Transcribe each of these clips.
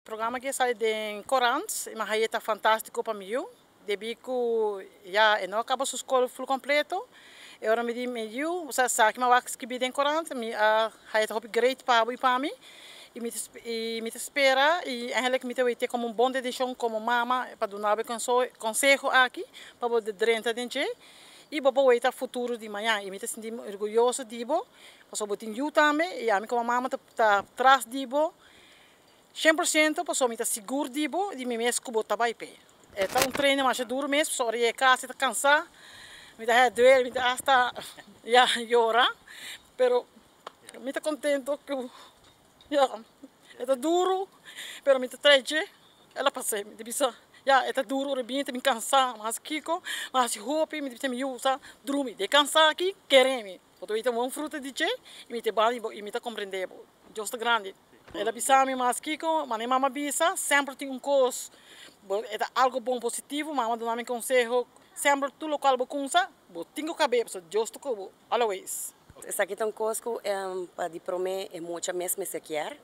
Programa aki a sali den corant y mi haya ta fantastico pa mi yiu, debi cu ya e no a caba su scol full completo. E ora mi di mi yiu, bo sa sa ki mi a wak scribi den corant, mi a haya ta hopi great pa bo y pa mi, y mi ta y mi ta spera y eigenlijk mi ta wete como un bon decision como mama pa duna bo e conseho aki pa bo drenta den dje y bo por weta futuro di mañan. Y mi ta sinti mi orguyoso di bo pasobra bo tin yiu tambe y ami como mama ta tras di bo 100% pasobra mi ta sigur di bo di mi mes ku bo ta bai p'e. E ta un training masha duru mes pasobra ora yega kas e ta kansa, mi ta haya duele, mi ta asta ya yora, pero mi ta kontento ku ya e ta duru pero mi ta trae dje el a pas'e. Mi ta bisa ya e ta duru ora bini ta bin kansa, mi hasi kiko, mi hasi hopi, mi ta bisa mi yu sa drumi, de kansa aki kere mi. Bo ta weta un fruta di dje i mi ta bani bo i mi ta komprende bo. Dios ta grandi. El a bisa mi mas kiko, mane mama bisa, semper tin un kos, bo e ta algo bon positivo, mama duna mi konseho, semper tur lokual bo kumsa, bo tin ku kab'é, pasobra Dios ta ku bo, always. Esaki ta un kos ku pa di promé e mucha mes mester kier,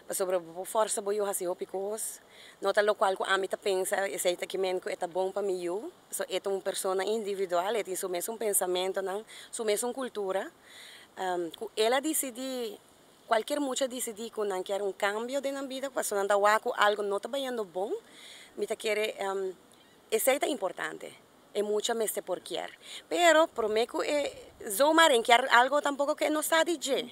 pasobra bo por fòrsa bo yu hasi hopi kos, no ta lokual ku ami ta pensa esei ta kimen ku e ta bon pa mi yu, pasobra e ta un persona individual, e tin su mesun pensamentonan, su mesun kultura, ku el a disidí. Cualkier mucha dicidi cu nan kier un cambio den nan bida, pasobra nan ta wak cu algo no ta bayendo bon, mi ta kere esey ta importante, e mucha mester por kier. Pero prome cu e zomaar en kier algo tampoco cu e no sa di dje,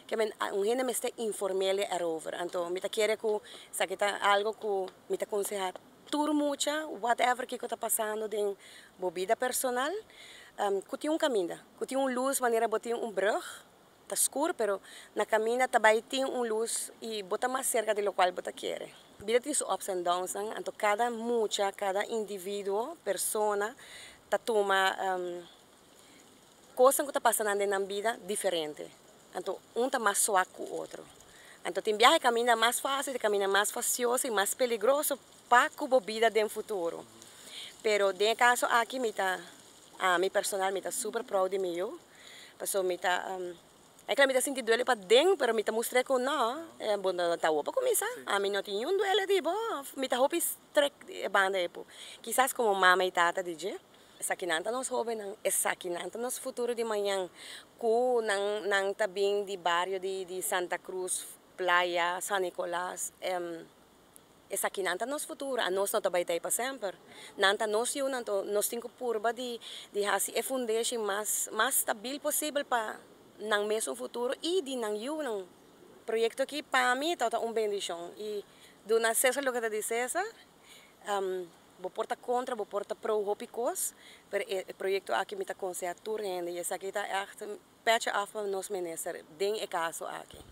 ke men un hende mester informele erover. Anto mi ta kere cu esaki ta algo cu mi ta conseha tur mucha, whatever kico ta pasando den bo bida personal, cu tin un caminda, cu tin un luz manera bo tin un brug. Ta skur pero na kaminda ta bai tin un lus i bo ta mas serka di lokual bo ta kere. Bida tin su ups and downsnan, anto kada mucha, kada individuo, persona ta tuma kosnan ku ta pasa nan den nan bida diferente. Anto un ta mas swak ku otro. Anto tin biaha e kaminda mas fásil, e kaminda mas fasioso i mas peligroso pa ku bo bida den futuro. Pero den e kaso aki mi ta, ami personal mi ta super proud di mi yu. Paso mi ta, e mi ta sinti duele paden, pero mi ta mustr'é ku no, bo no ta awor pa kuminsá. Ami no tin niun duele di bo. Mi ta hopi strek e banda ei pu. Kisas komo mama i tata di dje. Esakinan ta nos hóbennan, esakinan ta nos futuro di mañan, ku nan nan ta bin di bario di di Santa Cruz, Playa, San Nicolas. Esakinan ta nos futuro, anos no ta bai ta ei pa semper. Nan ta nos yunan, anto nos tin ku purba di di hasi e fundeshi mas mas stabil posibel pa nan mesun futuro i di nan yunan. Proyekto aki pa mi tabata un bendishon i duna Cesar loke ta di Cesar. Bo por ta kontra, bo por ta pro hopi kos, pero e proyekto aki mi ta konsehá tur hende i esaki ta ègt pèchi af pa nos minister den e kaso aki.